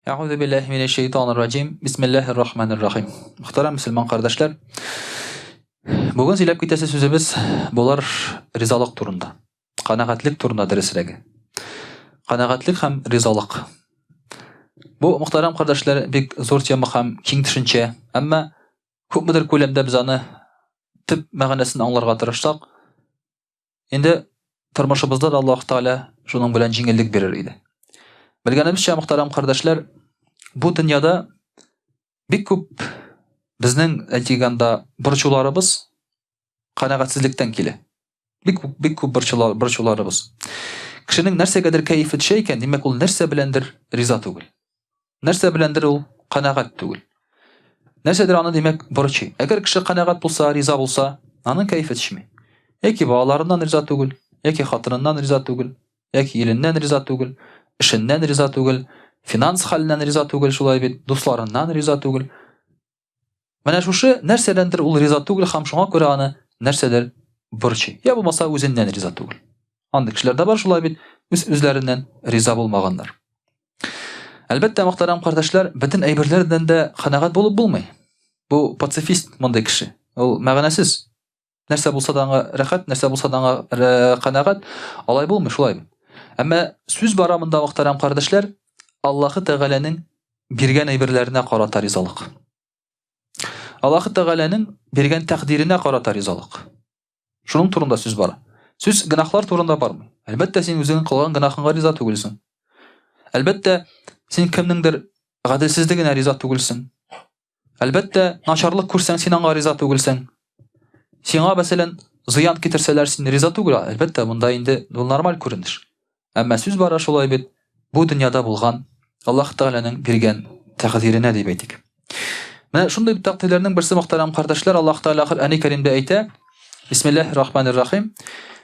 Әгъузу биллаһи минәш шәйтанир раҗим. Бисмиллаһир рахманир рахим. Мөхтәрәм мөселман кардәшләр, бүген сөйләп китәсе сүзебез булыр ризалык турында. Канәгатьлек турында дөресрәге. Канәгатьлек һәм ризалык. Бу мөхтәрәм кардәшләр бик зур тема һәм киң төшенчә, әмма күпмедер күләмдә без аны төп мәгънәсен аңларга тырышсак, Инде тормышыбызда да Аллаһ Тәгалә шуның белән җиңеллек бирер иде. Белгәнебезчә, мөхтәрәм кардәшләр, бу дөньяда бик күп безнең, әйтик анда, борчуларыбыз канәгатьсезлектән килә. Бик бик күп борчулар, борчуларыбыз. Кешенең нәрсәгәдер кәефе төшә икән, димәк, ул нәрсә беләндер риза түгел. Нәрсә беләндер ул канәгать түгел. Нәрсәдер аны, димәк, борчый. Әгәр кеше канәгать булса, риза булса, аның кәефе төшми. Яки балаларыннан риза түгел, яки хатыныннан риза түгел, яки иленнән риза түгел, эшеннән риза түгел, финанс хәленнән риза түгел, шулай бит, дусларыннан риза түгел. Менә шушы нәрсәдәндер ул риза түгел һәм шуңа күрә аны нәрсәдер борчый. Я булмаса үзеннән риза түгел. Андый кешеләр дә бар шулай бит, үз үзләреннән риза булмаганнар. Әлбәттә, мөхтәрәм кардәшләр, бөтен әйберләрдән дә канәгать булып булмый. Бу пацифист мондый кеше. Ул мәгънәсез. Нәрсә булса да аңа рәхәт, нәрсә булса да аңа э, канәгать. Алай булмый, шулай бит. Әмма сүз бара монда, мөхтәрәм кардәшләр, Аллаһы Тәгаләнең биргән әйберләренә карата ризалык. Аллаһы Тәгаләнең биргән тәкъдиренә карата ризалык. Шуның турында сүз бара. Сүз гөнаһлар турында бармый. Әлбәттә, син үзеңнең кылган гөнаһыңа риза түгелсең. Әлбәттә, син кемнеңдер гаделсезлегенә риза түгелсең. Әлбәттә, начарлык күрсәң, син аңа риза түгелсең. Сиңа, мәсәлән, зыян китерсәләр, син риза түгел. Әлбәттә, монда инде бу нормаль күренеш. Әмма сүз бара шулай бит, бу дөньяда булган Аллаһ Тәгаләнең биргән тәкъдиренә дип әйтик. Менә шундый тәкъдирләрнең берсе, мөхтәрәм кардәшләр, Аллаһ Тәгалә Коръәни Кәримдә әйтә: Бисмиллаһир рахманир рахим.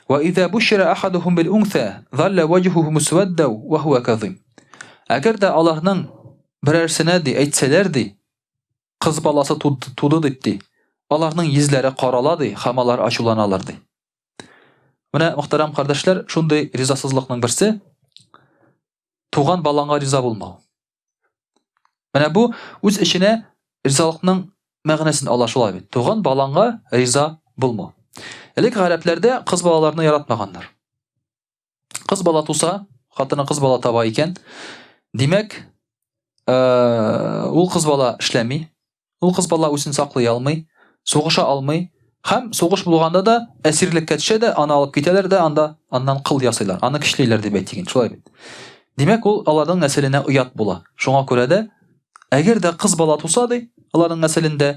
Ва иза бушира ахадухум бил унса, залла ваҗһуху мусвадда ва хуа казим. Әгәр дә аларның Берәрсенә, ди, әйтсәләр, ди, кыз баласы туды дип, ди, аларның йөзләре карала, ди, һәм алар ачуланалар, ди. Менә, мөхтәрәм кардәшләр, шундый ризасызлыкның берсе туган балаңа риза булмау. Менә бу үз эченә ризалыкның мәгънәсен ала шулай бит. Туган балаңа риза булмау. Элек гарәпләрдә кыз балаларны яратмаганнар. Кыз бала туса, хатыны кыз бала таба икән, димәк, э, ул кыз бала эшләми, ул кыз бала үзен саклый алмый, сугыша алмый һәм сугыш булганда да әсирлеккә төшә дә, аны алып китәләр дә, анда аннан кыл ясыйлар, аны көчлиләр дип әйтик инде, шулай бит. Димәк, ул аларның нәселенә оят була. Шуңа күрә дә, әгәр дә кыз бала туса ди, аларның нәселендә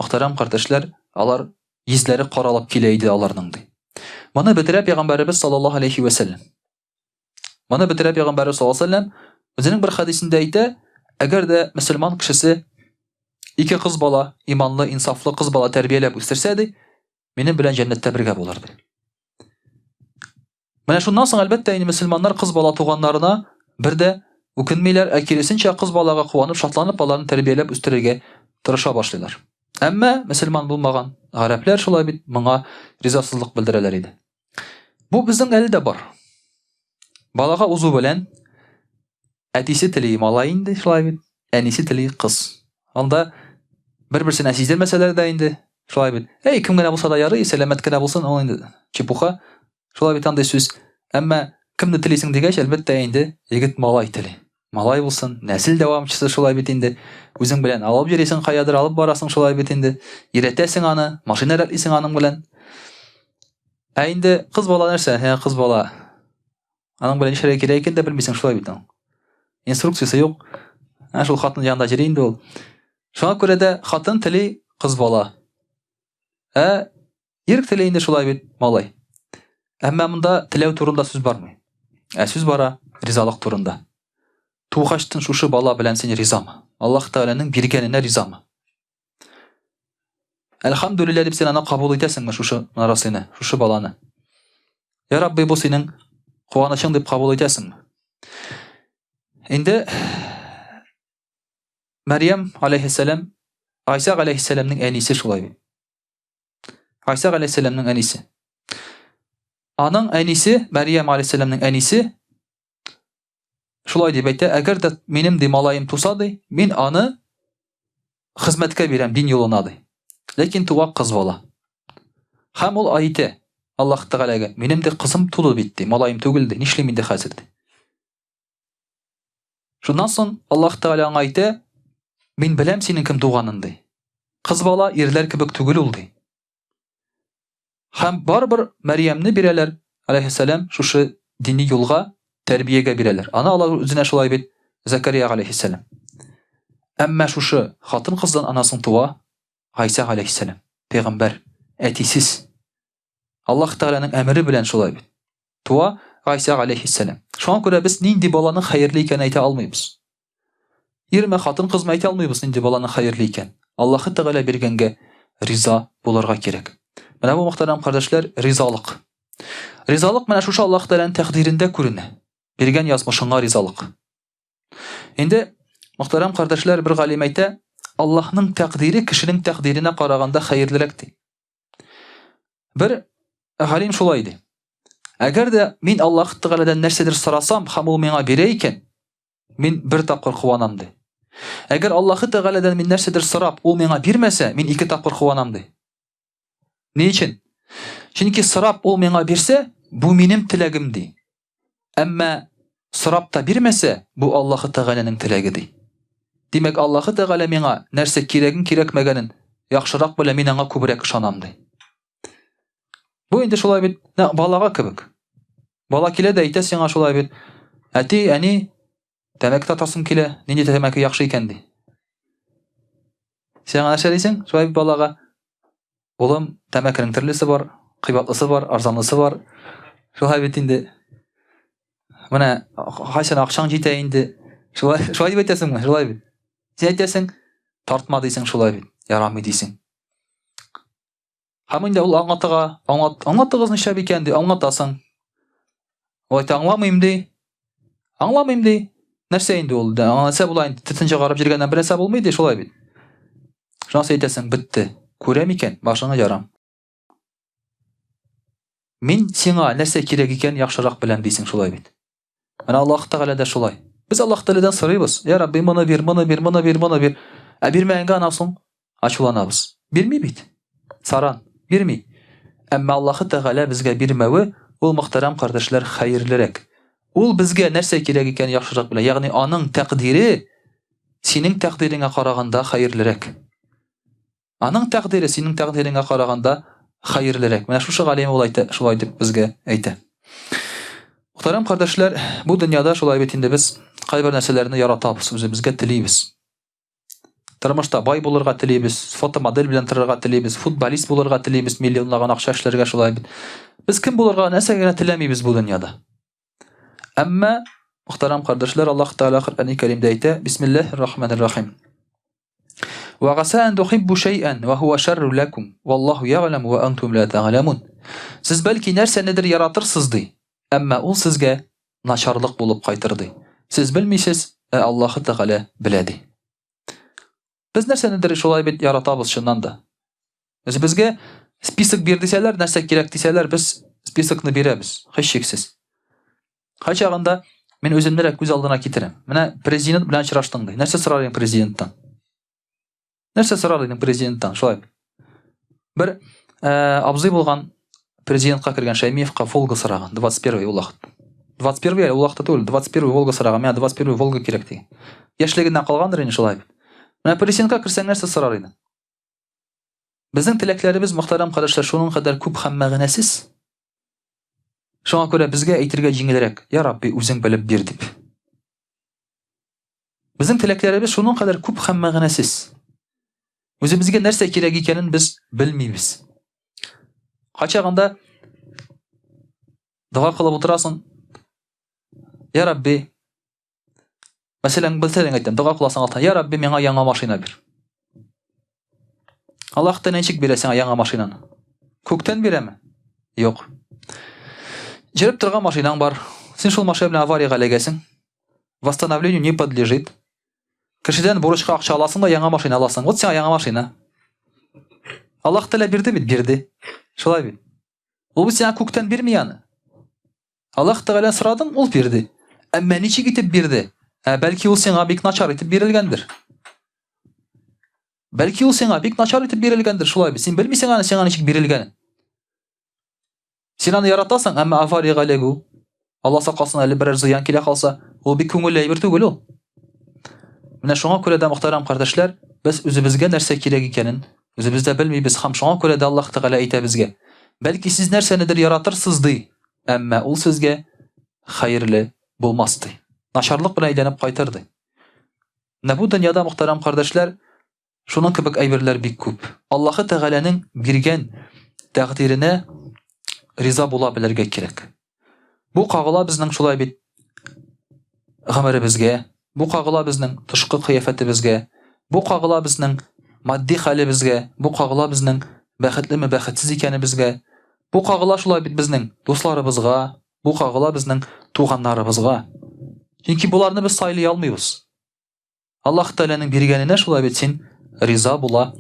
Мөхтәрәм кардәшләр, алар йөзләре каралып килә иде аларның ди. Моны бетерә пәйгамбәребез саллаллаһу алейхи вә сәлләм. Моны бетерә пәйгамбәребез саллаллаһу алейхи вә сәлләм үзенең бер хәдисендә әйтә, әгәр дә мөселман кешесе ике кыз бала, иманлы, инсафлы кыз бала тәрбияләп үстерсә ди, минем белән җәннәттә бергә булыр ди. Менә шуннан соң, әлбәттә, инде мөселманнар кыз бала туганнарына бер дә үкенмиләр, ә киресенчә, кыз балага куанып, шатланып, аларны тәрбияләп үстерергә тырыша башлыйлар. Әмма мөселман булмаган гарәпләр шулай бит моңа ризасызлык белдерәләр иде. Бу безнең әле дә бар. Балага узу белән Әтисе тели малай инде, шулай бит. Әнисе тели кыз. Анда бер-берсенә сиздермәсәләр дә инде, шулай бит. Әй, кем генә булса да ярый, сәламәт кенә булсын, ул инде чепуха. Шулай бит андый сүз. Әмма кемне телисең дигәч, әлбәттә инде егет малай тели. Малай булсын, нәсел дәвамчысы шулай бит инде. Үзең белән алып йөрисең каядыр, алып барасың шулай бит инде. Өйрәтәсең аны, машина рәтлисең аның белән. Ә инде кыз бала нәрсә? Ә кыз бала Аның белән нишләргә кирәк икәнен дә белмисең, шулай бит аның. Инструкциясе юк. Ә шул хатын янында йөри инде ул. Шуңа күрә дә хатын тели кыз бала. Ә ир тели инде шулай бит, малай. Әмма монда теләү турында сүз бармый. Ә сүз бара ризалык турында. Тугачтын шушы бала белән син ризамы? Аллаһ Тәгаләнең биргәненә ризамы? Әлхәмдүлилләһ дип син аны кабул итәсеңме шушы нарасыйны, шушы баланы? Я Рабби, бу синең куанычың дип кабул итәсеңме? Инде Мәрьям алейһиссәлам Айса алейһиссәламнең әнисе шулай бит. Айса алейһиссәламнең әнисе. Аның әнисе Мәрьям алейһиссәламнең әнисе. шулай дип әйтә, әгәр дә минем ди малаем туса ди, мин аны хезмәткә бирәм дин юлына ди. Ләкин туа кыз бала. Һәм ул әйтә Аллаһ Тәгаләгә, минем дә кызым туды бит ди, малаем түгел ди, нишлим инде хәзер ди. Шуннан соң Аллаһ Тәгалә аңа әйтә, мин беләм синең кем туганын ди. Кыз бала ирләр кебек түгел ул ди. Һәм барыбер Мәрьямне бирәләр, алейһиссәлам, шушы дини юлга, тәрбиягә бирәләр. Аны алар үзенә шулай бит Закария алейһиссәлам. Әмма шушы хатын-кыздан анасын туа Гайсә алейһиссәлам, пәйгамбәр, әтисез. Аллаһ Тәгаләнең әмере белән шулай бит. Туа Гайсә алейһиссәлам. Шуңа күрә без нинди баланың хәерле икәнен әйтә алмыйбыз. Ирме, хатын-кызмы әйтә алмыйбыз нинди баланың хәерле икән. Аллаһы Тәгалә биргәнгә риза булырга кирәк. Менә бу мөхтәрәм кардәшләр, ризалык. Ризалык менә шушы Аллаһ Тәгаләнең тәкъдирендә күренә. Биргән язмышыңа ризалык. Инде мөхтәрәм кардәшләр, бер галим әйтә, Аллаһның тәкъдире кешенең тәкъдиренә караганда хәерлерәк ди. Бер галим шулай ди. Әгәр дә мин Аллаһ Тәгаләдән нәрсәдер сорасам һәм ул миңа бирә икән, Мин бер тапкыр куанам, ди. Әгәр Аллаһы Тәгаләдән мин нәрсәдер сорап, ул миңа бирмәсә, мин ике тапкыр куанам, ди. Ни өчен? Чөнки сорап ул миңа бирсә, бу минем теләгем, ди. Әмма сорап та бирмәсә, бу Аллаһы Тәгаләнең теләге, ди. Димәк, Аллаһы Тәгалә миңа нәрсә кирәген, кирәкмәгәнен яхшырак белә, мин аңа күбрәк ышанам, ди. Бу инде шулай бит, нәкъ балага кебек. Бала килә дә әйтә сиңа шулай бит. Әти, әни, тәмәке тартасым килә, нинди тәмәке яхшы икән ди. Син аңа нәрсә дисең? Шулай бит балага. Улым, тәмәкенең төрлесе бар, кыйбатлысы бар, арзанлысы бар. Шулай бит инде. Менә кайчан акчаң җитә инде. Шулай, шулай дип әйтәсеңме? Шулай бит. Син әйтәсең, тартма дисең, шулай бит. Ярамый дисең. Һәм инде ул аңлатыга, аңлат, аңлатыгыз нишләп икән ди, аңлатасың. Ул әйтә, аңламыйм ди. Аңламыйм ди. Нәрсә инде ул? Нәрсә була инде? Төтен чыгарып йөргәннән бер нәрсә булмый ди, шулай бит. Шуннан соң әйтәсең, бетте. Күрәм икән, башыңа ярам. Мин сиңа нәрсә кирәк икән, яхшырак беләм дисең, шулай бит. Менә Аллаһ Тәгалә дә шулай. Без Аллаһ Тәгаләдән сорыйбыз. Я Рабби, моны бир, моны бир, моны бир, моны бир. Ә бирмәгәнгә аннан соң ачуланабыз. Бирми бит. Саран, бирми. Әмма Аллаһ Тәгалә безгә бирмәве, ул мөхтәрәм кардәшләр хәерлерәк. Ул безгә нәрсә кирәк икәнен яхшырак белә. Ягъни аның тәкъдире синең тәкъдиреңә караганда хәерлерәк. Аның тәкъдире синең тәкъдиреңә караганда хәерлерәк. Менә шушы галим ул әйтә, шулай дип безгә әйтә. Мөхтәрәм кардәшләр, бу дөньяда шулай бит инде без кайбер нәрсәләрне яратабыз, үзебезгә телибез. Тормышта бай булырга телибез, фотомодель белән торырга телибез, футболист булырга телибез, миллионлаган акча эшләргә шулай бит. Без кем булырга, нәрсә генә теләмибез бу дөньяда. Әмма, мөхтәрәм кардәшләр, Аллаһ Тәгалә Коръәни Кәримдә әйтә: Бисмиллаһир рахманир рахим. Ва гаса ан тухиббу шәйән ва хуа шәрру ләкум. Валлаһу ягъләму ва антум ла тәгъләмун. Сез бәлки нәрсәнедер яратырсыз ди, әмма ул сезгә начарлык булып кайтыр ди. Сез белмисез, ә Аллаһы Тәгалә белә ди. Без нәрсәнедер шулай бит яратабыз чыннан да. Үзебезгә список бир дисәләр, нәрсә кирәк дисәләр, без списокны бирәбез, һичшиксез. Кайчагында мин үземне дә күз алдына китерәм. Менә президент белән очраштың ди. Нәрсә сорар идең президенттан? Нәрсә сорар идең президенттан? Шулай. Бер э, абзый булган президентка кергән Шәймиевка Волга сораган, 21 ул вакыт. 21 ул вакытта түгел, 21 Волга сораган. Миңа 21 Волга кирәк дигән. Яшьлегеннән калгандыр инде шулай. Менә президентка керсәң нәрсә сорар идең? Безнең теләкләребез, мөхтәрәм кардәшләр, шуның кадәр күп һәм мәгънәсез. Шуңа күрә безгә әйтергә җиңелрәк, Я Рабби, үзең белеп бир дип. Безнең теләкләребез шуның кадәр күп һәм мәгънәсез. Үзебезгә нәрсә кирәк икәнен без белмибез. Кайчагында дога кылып утырасың. Я Рабби, Мәсәлән, белсәң әйтәм, дога кыласың Аллаһтан, Я Рабби, миңа яңа машина бир. Аллаһ та ничек бирә сиңа яңа машинаны? Күктән бирәме? Юк. Җөреп торган машинаң бар. Син шул машина белән авариягә эләгәсең. Восстановлению не подлежит. Кешедән бурычка акча аласың да яңа машина аласың. Вот сиңа яңа машина. Аллаһ Тәгалә бирде бит, бирде. Шулай бит. Ул бит сиңа күктән бирми аны. Аллаһ Тәгалә сорадың, ул бирде. Әмма ничек итеп бирде? Ә бәлки ул сиңа бик начар итеп бирелгәндер. Бәлки ул сиңа бик начар итеп бирелгәндер, шулай бит. Син белмисең аны сиңа ничек бирелгәнен. Син аны яратасың, әмма авариягә эләгү, Алла сакласын, әле берәр зыян килә калса, ул бик күңелле әйбер түгел ул. Менә шуңа күрә дә, мөхтәрәм кардәшләр, без үзебезгә нәрсә кирәк икәнен үзебез дә белмибез һәм шуңа күрә дә Аллаһ Тәгалә әйтә безгә: Бәлки сез нәрсәнедер яратырсыз ди, әмма ул сезгә хәерле булмас ди. Начарлык белән әйләнеп кайтыр ди. Менә бу дөньяда, мөхтәрәм кардәшләр, шуның кебек әйберләр бик күп. Аллаһы Тәгаләнең биргән тәкъдиренә риза була белергә кирәк. Бу кагыла безнең шулай бит гомеребезгә, бу кагыла безнең тышкы кыяфәтебезгә, бу кагыла безнең матди хәлебезгә, бу кагыла безнең бәхетлеме бәхетсез икәнебезгә, бу кагыла шулай бит безнең дусларыбызга, бу кагыла безнең туганнарыбызга. Чөнки боларны без сайлый алмыйбыз. Аллаһ Тәгаләнең биргәненә шулай бит син риза була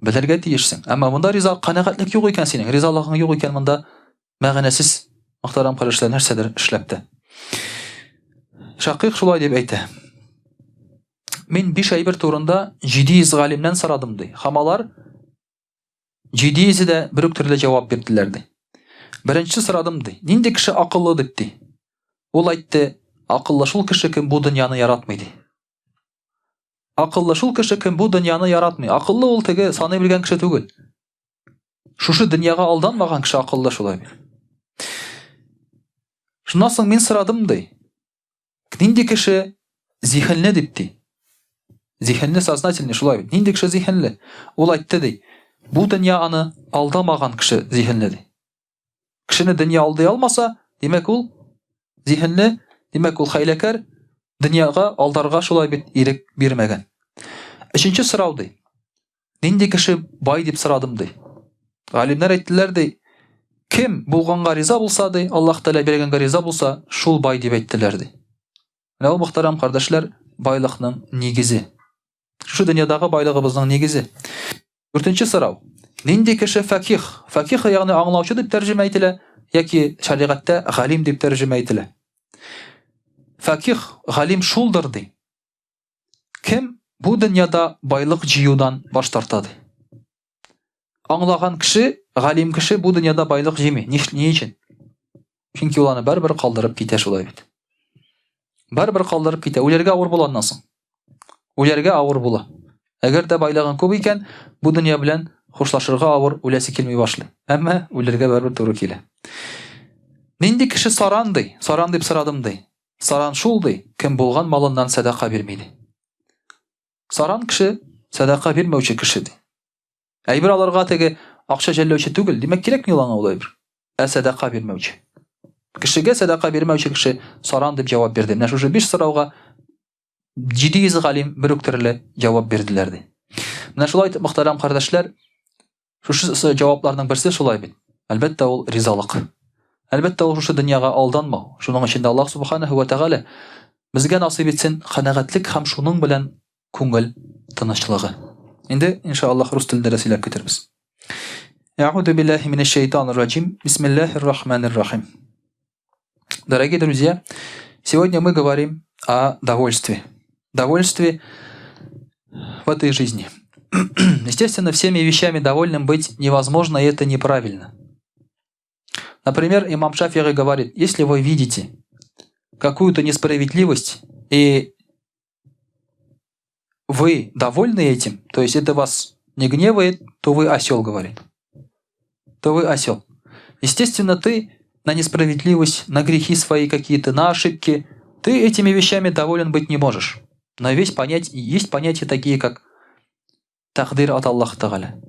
белергә тиешсең. Әмма монда риза канәгатьлек юк икән синең, ризалыгың юк икән монда мәгънәсез мөхтәрәм кардәшләр нәрсәдер эшләп тә. Шакыйк шулай дип әйтә. Мин биш әйбер турында 700 галимнән сорадым ди. Һәм алар 700-е дә бер үк төрле җавап бирделәр ди. Беренче сорадым ди. Нинди кеше акыллы дип ди. Ул әйтте, акыллы шул кеше кем бу дөньяны яратмый ди. Акыллы шул кеше кем бу дөньяны яратмый. Акыллы ул теге саный белгән кеше түгел. Шушы дөньяга алданмаган кеше акыллы шулай бит. Шуннан соң мин сорадым ди. Нинди кеше зиһенле дип ди. Зиһенле сознательный шулай бит. Нинди кеше зиһенле? Ул әйтте ди. Бу дөнья аны алдамаган кеше зиһенле ди. Кешене дөнья алдый алмаса, димәк ул зиһенле, димәк ул хәйләкәр, дөньяга алдарга шулай бит ирек бирмәгән. Өченче сорау ди. Нинди кеше бай дип сорадым ди. Галимнәр әйттеләр ди, кем булганга риза булса ди, Аллаһ Тәгалә биргәнгә риза булса, шул бай дип әйттеләр ди. Менә ул мөхтәрәм кардәшләр, байлыкның нигезе. Шушы дөньядагы байлыгыбызның нигезе. Дүртенче сорау. Нинди кеше факих? Факих ягъни аңлаучы дип тәрҗемә ителә яки шәригатьтә галим дип тәрҗемә ителә. Факих, галим шулдыр ди. Кем бу дөньяда байлык җыюдан баш тарта ди. Аңлаган кеше, галим кеше бу дөньяда байлык җыймый. Ни, ни өчен? Чөнки ул аны барыбер калдырып китә шулай бит. Барыбер калдырып китә. Үләргә авыр була аннан соң. Үләргә авыр була. Әгәр дә байлыгың күп икән, бу дөнья белән хушлашырга авыр, үләсе килми башлый. Әмма үләргә барыбер туры килә. Нинди кеше саран ди? Саран дип сорадым ди. Саран шул ди, кем булган малыннан сәдака бирми ди. Саран кеше сәдака бирмәүче кеше ди. Әйбер алырга теге акча жәлләүче түгел, димәк кирәкми ул аңа ул әйбер. Ә сәдака бирмәүче. Кешегә сәдака бирмәүче кеше саран дип җавап бирде. Менә шушы биш сорауга 700 галим бер үк төрле җавап бирделәр ди. Менә шулай итеп, мөхтәрәм кардәшләр, Шушы җавапларның берсе шулай бит. Әлбәттә, ул ризалык. Әлбәттә, ул шушы дөньяга алданмау. Шуның өчен дә Аллаһ субханаһу ва тәгалә безгә насыйп итсен канәгатьлек һәм шуның белән күңел тынычлыгы. Инде, иншаллаһ, рус телендә дә сөйләп китербез. Әгъузу биллаһи минәш шайтанир раҗим. Бисмиллаһир рахманир рахим. Дорогие друзья, сегодня мы говорим о довольстве. Довольстве в этой жизни. Естественно, всеми вещами довольным быть невозможно, и это неправильно. Например, имам Шафиги говорит, если вы видите какую-то несправедливость, и вы довольны этим, то есть это вас не гневает, то вы осел, говорит. То вы осел. Естественно, ты на несправедливость, на грехи свои какие-то, на ошибки, ты этими вещами доволен быть не можешь. Но весь понять, есть понятия такие, как тагдир от Аллаха Тагаля,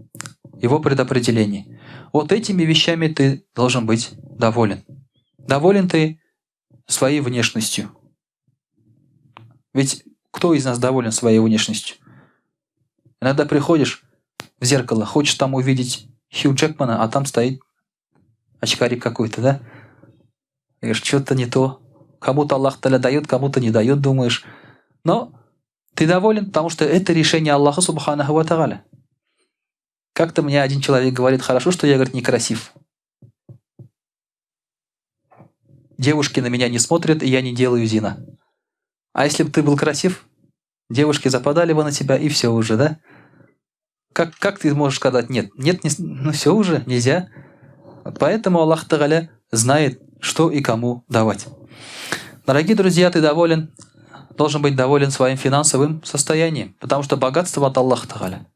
его предопределение. Вот этими вещами ты должен быть доволен. Доволен ты своей внешностью. Ведь кто из нас доволен своей внешностью? Иногда приходишь в зеркало, хочешь там увидеть Хью Джекмана, а там стоит очкарик какой-то, да? Говоришь, что-то не то. Кому-то Аллах Таля дает, кому-то не дает, думаешь. Но ты доволен, потому что это решение Аллаха Субханаху Ва Тагаля. Как-то мне один человек говорит, хорошо, что я, говорит, некрасив. Девушки на меня не смотрят, и я не делаю зина. А если бы ты был красив, девушки западали бы на тебя, и все уже, да? Как ты можешь сказать нет? Нет, не, ну все уже, нельзя. Поэтому Аллах Тагаля знает, что и кому давать. Дорогие друзья, ты доволен, должен быть доволен своим финансовым состоянием, потому что богатство от Аллаха Тагаля.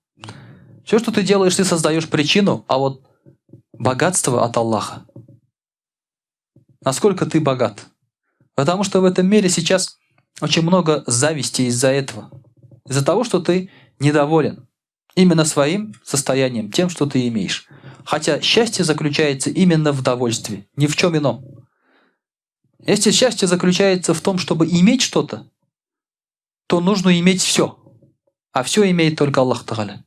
Все, что ты делаешь, ты создаешь причину, а вот богатство от Аллаха. Насколько ты богат? Потому что в этом мире сейчас очень много зависти из-за этого. Из-за того, что ты недоволен именно своим состоянием, тем, что ты имеешь. Хотя счастье заключается именно в довольстве, ни в чем ином. Если счастье заключается в том, чтобы иметь что-то, то нужно иметь все. А все имеет только Аллах Тагаля.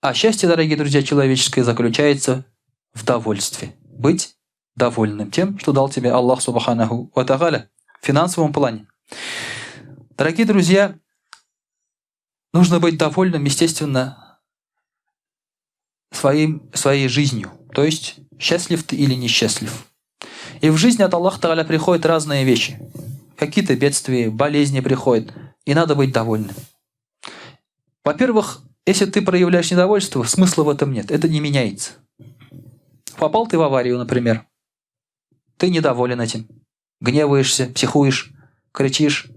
А счастье, дорогие друзья, человеческое заключается в довольстве. Быть довольным тем, что дал тебе Аллах Субханаху Ва Тагаля в финансовом плане. Дорогие друзья, нужно быть довольным, естественно, своей жизнью. То есть, счастлив ты или несчастлив. И в жизни от Аллаха Тагаля приходят разные вещи. Какие-то бедствия, болезни приходят. И надо быть довольным. Во-первых, если ты проявляешь недовольство, смысла в этом нет. Это не меняется. Попал ты в аварию, например. Ты недоволен этим. Гневаешься, психуешь, кричишь.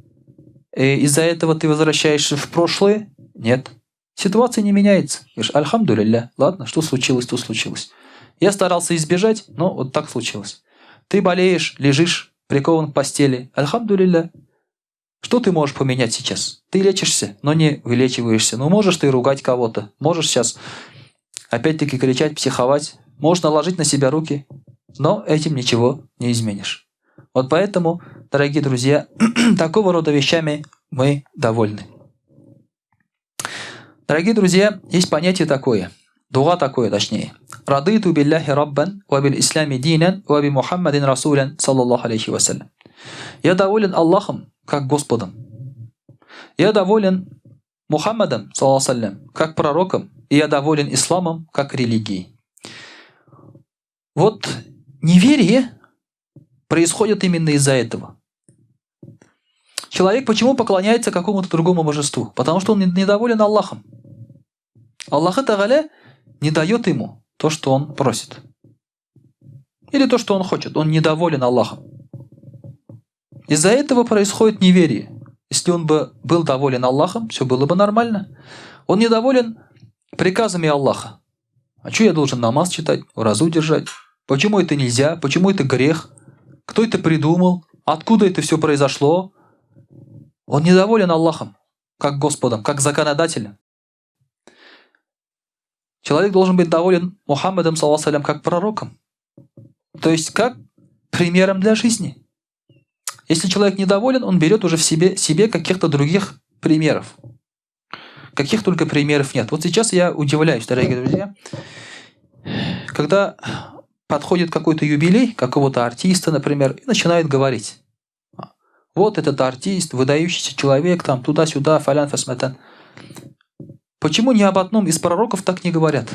И из-за этого ты возвращаешься в прошлое? Нет. Ситуация не меняется. Говоришь, альхамдулилля, ладно, что случилось, то случилось. Я старался избежать, но вот так случилось. Ты болеешь, лежишь, прикован к постели. Альхамдулилля. Что ты можешь поменять сейчас? Ты лечишься, но не вылечиваешься. Ну, можешь ты ругать кого-то. Можешь сейчас опять-таки кричать, психовать. Можешь наложить на себя руки, но этим ничего не изменишь. Вот поэтому, дорогие друзья, такого рода вещами мы довольны. Дорогие друзья, есть понятие такое, дуа такое точнее. Радиту билляхи раббан, ва бил ислами динан, ва би Мухаммадин расулян, саллаллаху алейхи вассалям. Я доволен Аллахом, как Господом. Я доволен Мухаммадом, саллаллаху алейхи как пророком, и я доволен исламом, как религией. Вот неверие происходит именно из-за этого. Человек почему поклоняется какому-то другому божеству? Потому что он недоволен Аллахом. Аллах Тагаля не дает ему то, что он просит. Или то, что он хочет. Он недоволен Аллахом. Из-за этого происходит неверие. Если он бы был доволен Аллахом, все было бы нормально. Он недоволен приказами Аллаха. А что я должен намаз читать, уразу держать? Почему это нельзя? Почему это грех? Кто это придумал? Откуда это все произошло? Он недоволен Аллахом, как Господом, как законодателем. Человек должен быть доволен Мухаммадом, саллаллаху как пророком. То есть, как примером для жизни. Если человек недоволен, он берет уже в себе каких-то других примеров. Каких только примеров нет. Вот сейчас я удивляюсь, дорогие друзья, когда подходит какой-то юбилей какого-то артиста, например, и начинает говорить. Вот этот артист, выдающийся человек, там туда-сюда, фалян, фасматан. Почему ни об одном из пророков так не говорят?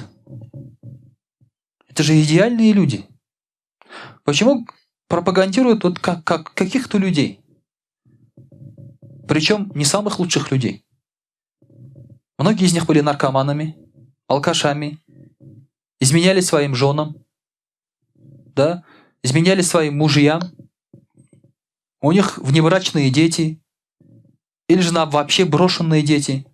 Это же идеальные люди. Почему пропагандируют вот как каких-то людей? Причем не самых лучших людей. Многие из них были наркоманами, алкашами, изменяли своим женам, да, изменяли своим мужьям. У них внебрачные дети, или же вообще брошенные дети.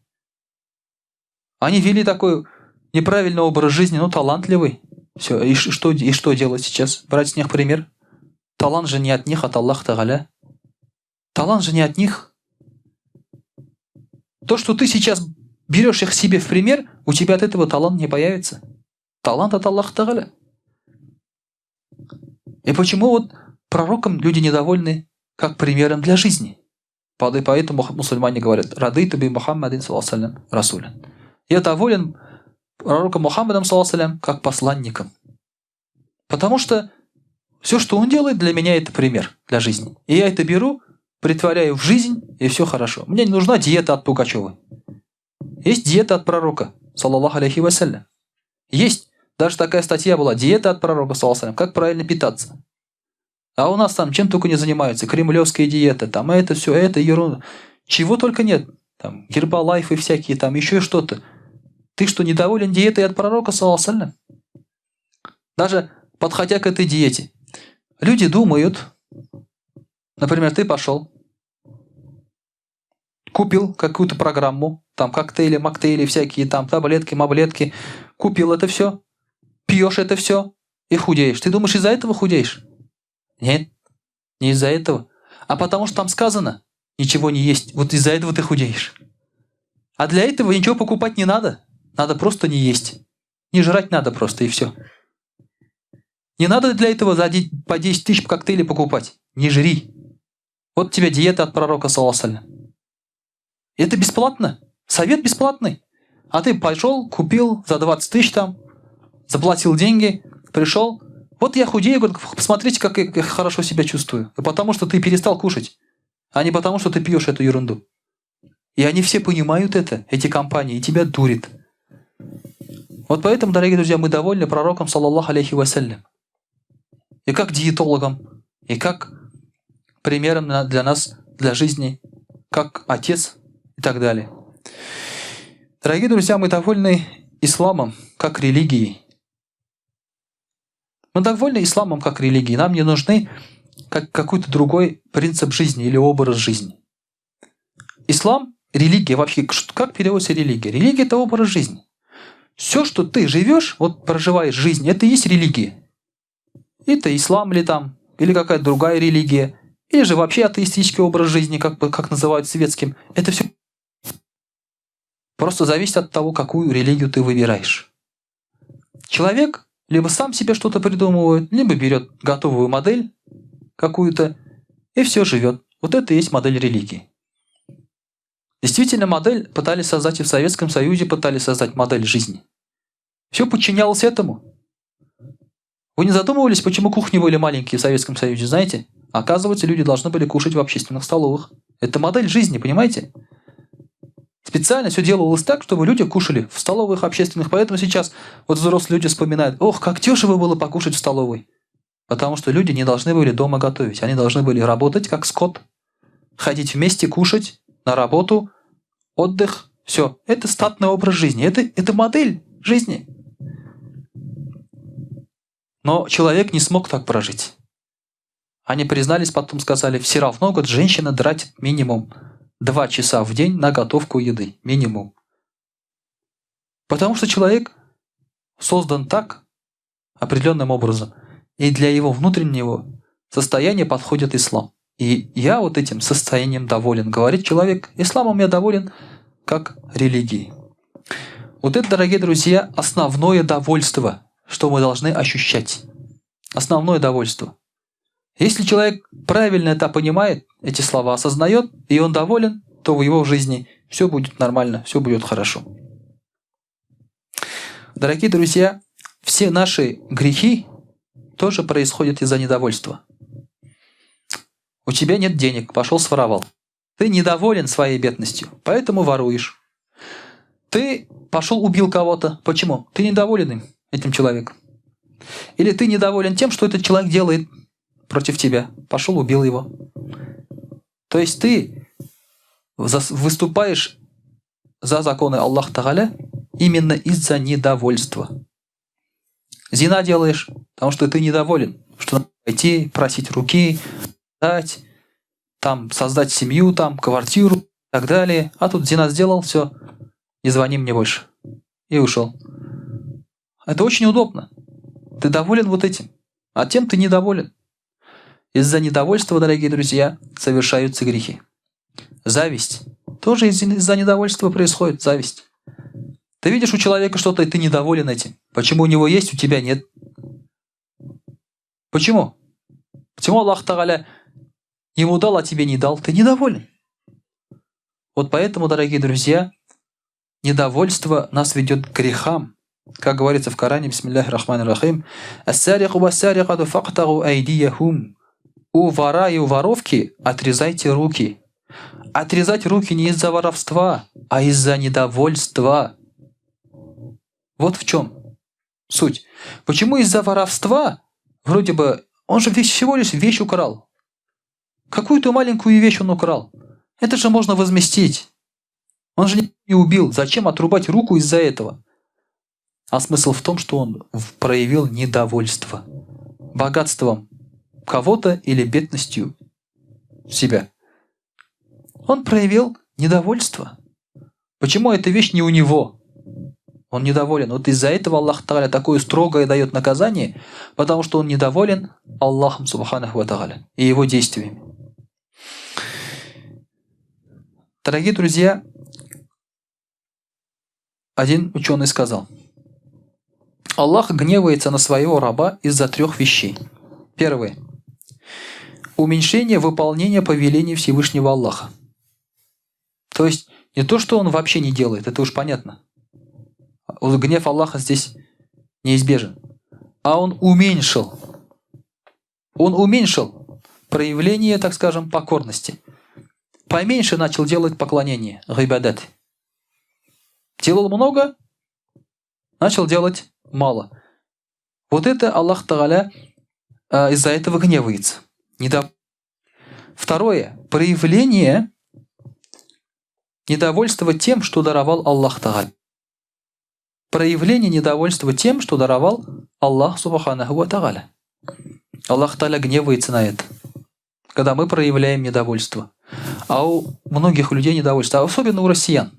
Они вели такой неправильный образ жизни, но талантливый. Все, и что делать сейчас? Брать с них пример? Талант же не от них, от Аллаха Тагаля. Талант же не от них. То, что ты сейчас берешь их себе в пример, у тебя от этого талант не появится. Талант от Аллаха Тагаля. И почему вот пророкам люди недовольны как примером для жизни? Поэтому мусульмане говорят: «Радиту би Мухаммадин, саллаллаху расулян». Я доволен пророком Мухаммадом, саллаллаху как посланником. Потому что все, что он делает, для меня это пример для жизни. И я это беру, притворяю в жизнь, и все хорошо. Мне не нужна диета от Пугачева. Есть диета от пророка, саллаллаху алейхи вассалям. Есть. Даже такая статья была: диета от пророка, саллаллаху алейхи, как правильно питаться. А у нас там чем только не занимаются. Кремлевская диета, там это все, это ерунда. Чего только нет. Там гербалайфы всякие, там еще что-то. Ты что, недоволен диетой от пророка, саллаллаху? Даже подходя к этой диете. Люди думают, например, ты пошел, купил какую-то программу, там коктейли, моктейли всякие, там таблетки, маблетки, купил это все, пьешь это все и худеешь. Ты думаешь, из-за этого худеешь? Нет, не из-за этого. А потому что там сказано, ничего не есть. Вот из-за этого ты худеешь. А для этого ничего покупать не надо. Надо просто не есть. Не жрать надо просто, и все. Не надо для этого по 10 тысяч коктейлей покупать. Не жри. Вот тебе диета от пророка, саллаллаху. Это бесплатно. Совет бесплатный. А ты пошел, купил за 20 тысяч там, заплатил деньги, пришел. Вот я худею, говорит, посмотрите, как я хорошо себя чувствую. Потому что ты перестал кушать, а не потому, что ты пьешь эту ерунду. И они все понимают это, эти компании, и тебя дурит. Вот поэтому, дорогие друзья, мы довольны пророком, саллаллаху алейхи вассалям. И как диетологом, и как примером для нас, для жизни, как отец и так далее. Дорогие друзья, мы довольны исламом как религией. Мы довольны исламом как религией. Нам не нужны как какой-то другой принцип жизни или образ жизни. Ислам, религия вообще, как переводится религия? Религия – это образ жизни. Все, что ты живешь, вот проживаешь жизнь, это и есть религия. Это ислам ли там, или какая-то другая религия, или же вообще атеистический образ жизни, как называют светским. Это все просто зависит от того, какую религию ты выбираешь. Человек либо сам себе что-то придумывает, либо берет готовую модель какую-то и все живет. Вот это и есть модель религии. Действительно, модель пытались создать и в Советском Союзе, пытались создать модель жизни. Все подчинялось этому. Вы не задумывались, почему кухни были маленькие в Советском Союзе, знаете? Оказывается, люди должны были кушать в общественных столовых. Это модель жизни, понимаете? Специально все делалось так, чтобы люди кушали в столовых общественных. Поэтому сейчас вот взрослые люди вспоминают, ох, как дешево было покушать в столовой. Потому что люди не должны были дома готовить. Они должны были работать как скот, ходить вместе, кушать, на работу, отдых. Все. Это статный образ жизни. Это модель жизни. Но человек не смог так прожить. Они признались, потом сказали, все равно, говорит, женщина тратит минимум 2 часа в день на готовку еды. Минимум. Потому что человек создан так, определенным образом, и для его внутреннего состояния подходит ислам. И я вот этим состоянием доволен. Говорит человек, исламом я доволен как религией. Вот это, дорогие друзья, основное довольство, что мы должны ощущать. Основное довольство. Если человек правильно это понимает, эти слова осознает, и он доволен, то в его жизни все будет нормально, все будет хорошо. Дорогие друзья, все наши грехи тоже происходят из-за недовольства. У тебя нет денег, пошел своровал. Ты недоволен своей бедностью, поэтому воруешь. Ты пошел убил кого-то. Почему? Ты недоволен им, этим человеком. Или ты недоволен тем, что этот человек делает против тебя. Пошел, убил его. То есть ты выступаешь за законы Аллаха Тагаля именно из-за недовольства. Зина делаешь, потому что ты недоволен, что надо пойти, просить руки, дать, там, создать семью, там, квартиру и так далее. А тут зина сделал, все, не звони мне больше. И ушел. Это очень удобно. Ты доволен вот этим, а тем ты недоволен. Из-за недовольства, дорогие друзья, совершаются грехи. Зависть. Тоже из-за недовольства происходит зависть. Ты видишь у человека что-то, и ты недоволен этим. Почему у него есть, у тебя нет? Почему? Почему Аллах Тагаля ему дал, а тебе не дал? Ты недоволен. Вот поэтому, дорогие друзья, недовольство нас ведет к грехам. Как говорится в Коране, бисмиллахи рахмани рахим, «Ас-сарику вас-сарикату фактагу айдияхум». У вора и у воровки отрезайте руки. Отрезать руки не из-за воровства, а из-за недовольства. Вот в чем суть. Почему из-за воровства, вроде бы Он же всего лишь вещь украл. Какую-то маленькую вещь он украл. Это же можно возместить. Он же не убил. Зачем отрубать руку из-за этого? А смысл в том, что он проявил недовольство богатством кого-то или бедностью себя. Он проявил недовольство. Почему эта вещь не у него? Он недоволен. Вот из-за этого Аллах Тааля такое строгое дает наказание, потому что он недоволен Аллахом Субханаху ва Тааля и его действиями. Дорогие друзья, один ученый сказал, Аллах гневается на своего раба из-за трех вещей. Первое. Уменьшение выполнения повелений Всевышнего Аллаха. То есть не то, что он вообще не делает, это уж понятно. Гнев Аллаха здесь неизбежен. А он уменьшил. Он уменьшил проявление, так скажем, покорности. Поменьше начал делать поклонение, гибадат. Делал много, начал делать мало. Вот это Аллах Тааля из-за этого гневается. Второе. Проявление недовольства тем, что даровал Аллах Тааля. Проявление недовольства тем, что даровал Аллах Субханаху ва Тааля. Аллах Тааля гневается на это, когда мы проявляем недовольство. А у многих людей недовольство, особенно у россиян.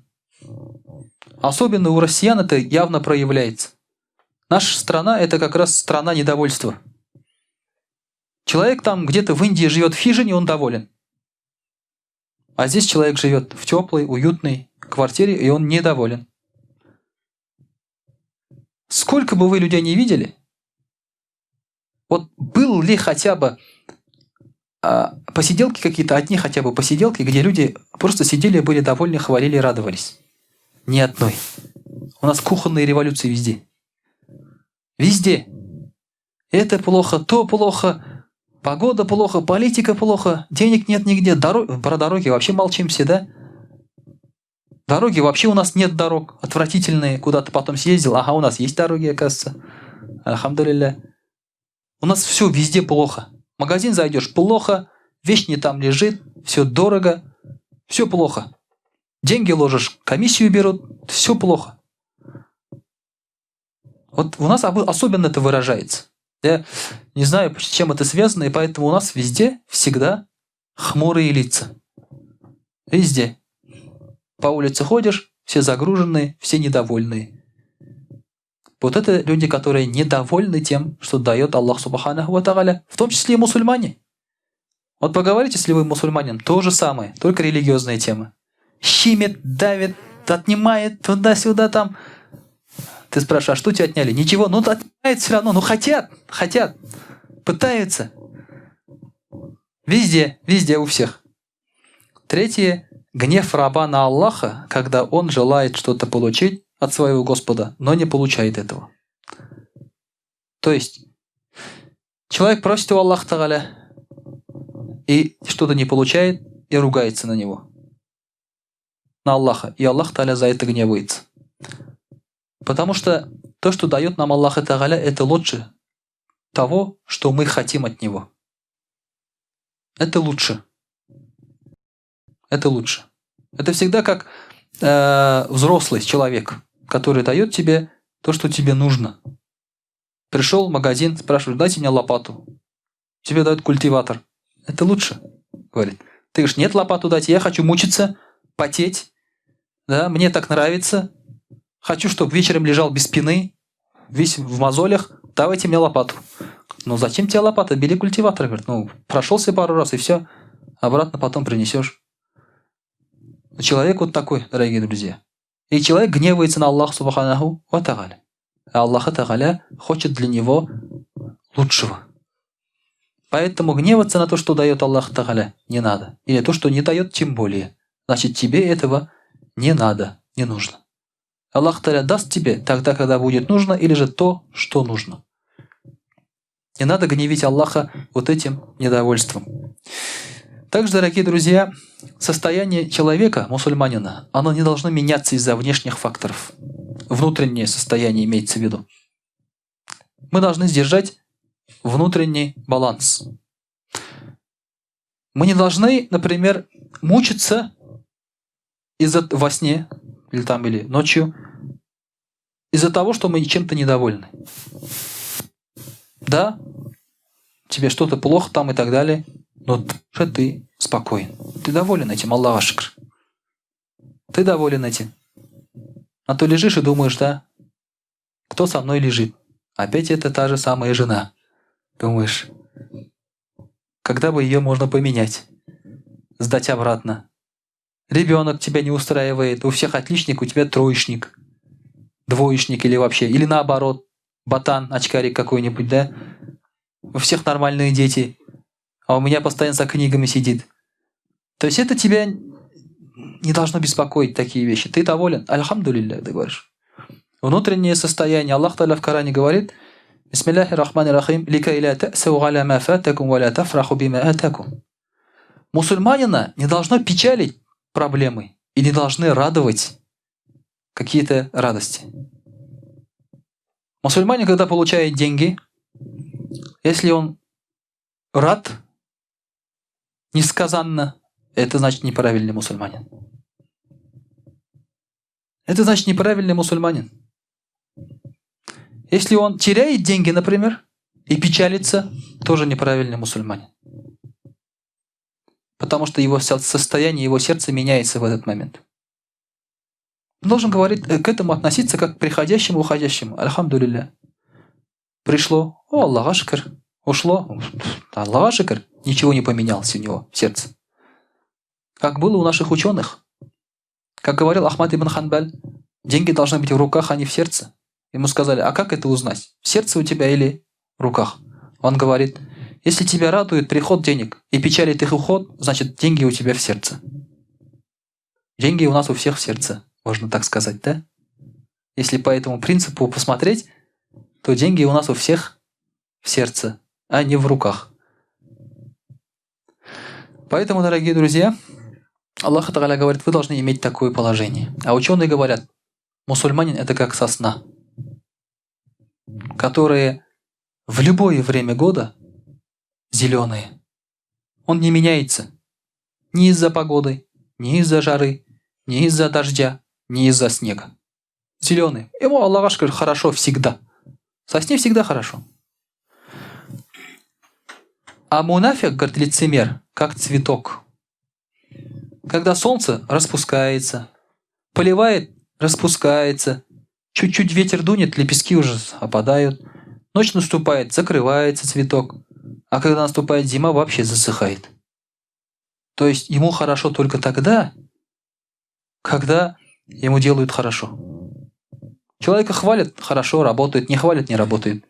Особенно у россиян это явно проявляется. Наша страна – это как раз страна недовольства. Человек там где-то в Индии живет в хижине, он доволен. А здесь человек живет в теплой, уютной квартире, и он недоволен. Сколько бы вы людей не видели, вот был ли хотя бы посиделки какие-то, одни хотя бы посиделки, где люди просто сидели, были довольны, хвалили, радовались. Ни одной. У нас кухонные революции везде. Везде. Это плохо, то плохо, погода плохо, политика плохо, денег нет нигде, про дороги вообще молчим все, да? Дороги вообще у нас нет дорог, отвратительные, куда-то потом съездил, ага, у нас есть дороги, оказывается, альхамдулилля. У нас все везде плохо. В магазин зайдешь, плохо, вещь не там лежит, все дорого, все плохо. Деньги ложишь, комиссию берут, все плохо. Вот у нас особенно это выражается. Я не знаю, с чем это связано, и поэтому у нас везде всегда хмурые лица. Везде. По улице ходишь, все загруженные, все недовольные. Вот это люди, которые недовольны тем, что дает Аллах Субханаху ва Тааля, в том числе и мусульмане. Вот поговорите, если вы мусульманин, то же самое, только религиозные темы. Щимит, давит, отнимает, туда-сюда там. Ты спрашиваешь, а что тебя отняли? Ничего, ну отнимают все равно, ну хотят, хотят, пытаются. Везде, везде у всех. Третье, гнев раба на Аллаха, когда он желает что-то получить от своего Господа, но не получает этого. То есть, человек просит у Аллаха Тааля и что-то не получает, и ругается на него. На Аллаха. И Аллах Тааля за это гневается. Потому что то, что дает нам Аллах Тааля, это лучше того, что мы хотим от него. Это лучше. Это лучше. Это всегда как взрослый человек, который дает тебе то, что тебе нужно. Пришел в магазин, спрашивает, дайте мне лопату. Тебе дают культиватор. Это лучше, говорит. Ты говоришь, нет, лопату дать, я хочу мучиться, потеть. Да, мне так нравится. Хочу, чтобы вечером лежал без спины, весь в мозолях. Давайте мне лопату. Ну зачем тебе лопата? Бери культиватор. Говорит, ну прошелся пару раз и все. Обратно потом принесешь. Человек вот такой, дорогие друзья. И человек гневается на Аллаха Субханаху ва Тааля. А Аллах Тааля хочет для него лучшего. Поэтому гневаться на то, что дает Аллах Тааля, не надо. Или то, что не дает, тем более. Значит, тебе этого не надо, не нужно. Аллах Тааля даст тебе тогда, когда будет нужно, или же то, что нужно. Не надо гневить Аллаха вот этим недовольством. Также, дорогие друзья, состояние человека, мусульманина, оно не должно меняться из-за внешних факторов. Внутреннее состояние имеется в виду. Мы должны сдержать Внутренний баланс. Мы не должны, например, мучиться из-за во сне или там или ночью из-за того, что мы чем-то недовольны. Да, тебе что-то плохо там и так далее, но ты спокоен. Ты доволен этим, Аллах шукр. Ты доволен этим. А то лежишь и думаешь, да, кто со мной лежит? Опять это та же самая жена. Думаешь, когда бы ее можно поменять, сдать обратно. Ребенок тебя не устраивает, у всех отличник, у тебя троечник, двоечник или вообще, или наоборот, ботан, очкарик какой-нибудь, да? У всех нормальные дети, а у меня постоянно за книгами сидит. То есть это тебя не должно беспокоить такие вещи. Ты доволен? Альхамдулилля, ты говоришь. Внутреннее состояние. Аллах Таля в Коране говорит, Бисмиллахи рахмани рахим, ликай ля та'сау аля ма фатакум ва ля тафраху бима атакум. Мусульманина не должно печалить проблемы и не должны радовать какие-то радости. Мусульманин, когда получает деньги, если он рад несказанно, это значит неправильный мусульманин. Это значит неправильный мусульманин. Если он теряет деньги, например, и печалится, тоже неправильный мусульманин. Потому что его состояние, его сердце меняется в этот момент. Он должен говорить, к этому относиться как к приходящему, уходящему. Альхамдулилля. Пришло, о, Аллах шукр. Ушло, Аллах шукр. Ничего не поменялось у него в сердце. Как было у наших ученых. Как говорил Ахмад ибн Ханбаль, деньги должны быть в руках, а не в сердце. Ему сказали, а как это узнать? В сердце у тебя или в руках? Он говорит, если тебя радует приход денег и печалит их уход, значит деньги у тебя в сердце. Деньги у нас у всех в сердце, можно так сказать, да? Если по этому принципу посмотреть, то деньги у нас у всех в сердце, а не в руках. Поэтому, дорогие друзья, Аллах Та'аля говорит, вы должны иметь такое положение. А ученые говорят, мусульманин это как сосна, которые в любое время года зеленые. Он не меняется ни из-за погоды, ни из-за жары, ни из-за дождя, ни из-за снега. Зеленый. Ему Аллах говорит, хорошо всегда. Сосне всегда хорошо. А мунафик, говорит, лицемер, как цветок. Когда солнце распускается, поливает, распускается, чуть-чуть ветер дунет, лепестки уже опадают. Ночь наступает, закрывается цветок. А когда наступает зима, вообще засыхает. То есть ему хорошо только тогда, когда ему делают хорошо. Человека хвалят, хорошо, работает, не хвалят, не работает.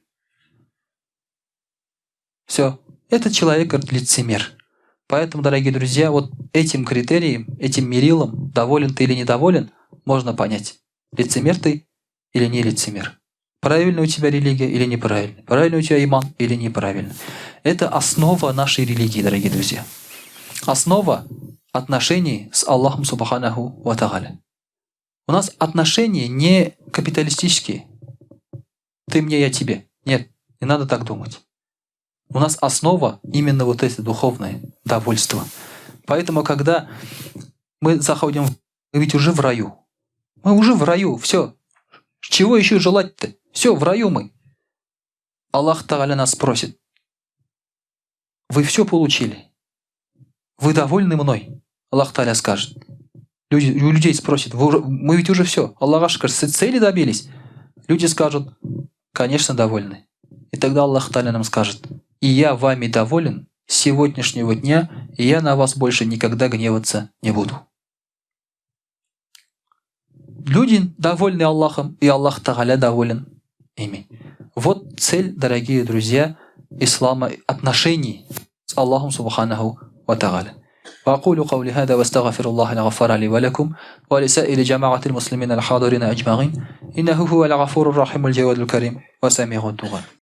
Все. Этот человек, говорит, лицемер. Поэтому, дорогие друзья, вот этим критерием, этим мерилом, доволен ты или недоволен, можно понять, лицемер ты или не лицемер. Правильная у тебя религия или неправильная. Правильный у тебя иман или неправильный. Это основа нашей религии, дорогие друзья. Основа отношений с Аллахом Субханаху Ва Тааля. У нас отношения не капиталистические. Ты мне, я тебе. Нет, не надо так думать. У нас основа именно вот это духовное довольство. Поэтому, когда мы заходим, мы ведь уже в раю. Мы уже в раю, все. Чего еще желать-то? Все, в раю мы. Аллах Тааля нас спросит. Вы все получили. Вы довольны мной? Аллах Тааля скажет. Люди, у людей спросят, вы уже, мы ведь уже все. Аллах скажет, цели добились. Люди скажут, конечно, довольны. И тогда Аллах Тааля нам скажет, и я вами доволен с сегодняшнего дня, и я на вас больше никогда гневаться не буду. Люди довольны Аллахом, и Аллах Тааля доволен ими. Вот цель, дорогие друзья, ислама, отношений с Аллахом Субханаху Ва Тааля. وأقول قولي هذا واستغفر الله الغفار لي ولكم ولسائر جماعة المسلمين الحاضرين أجمعين إنه هو الغفور الرحيم الجواد الكريم وسميع الدعاء.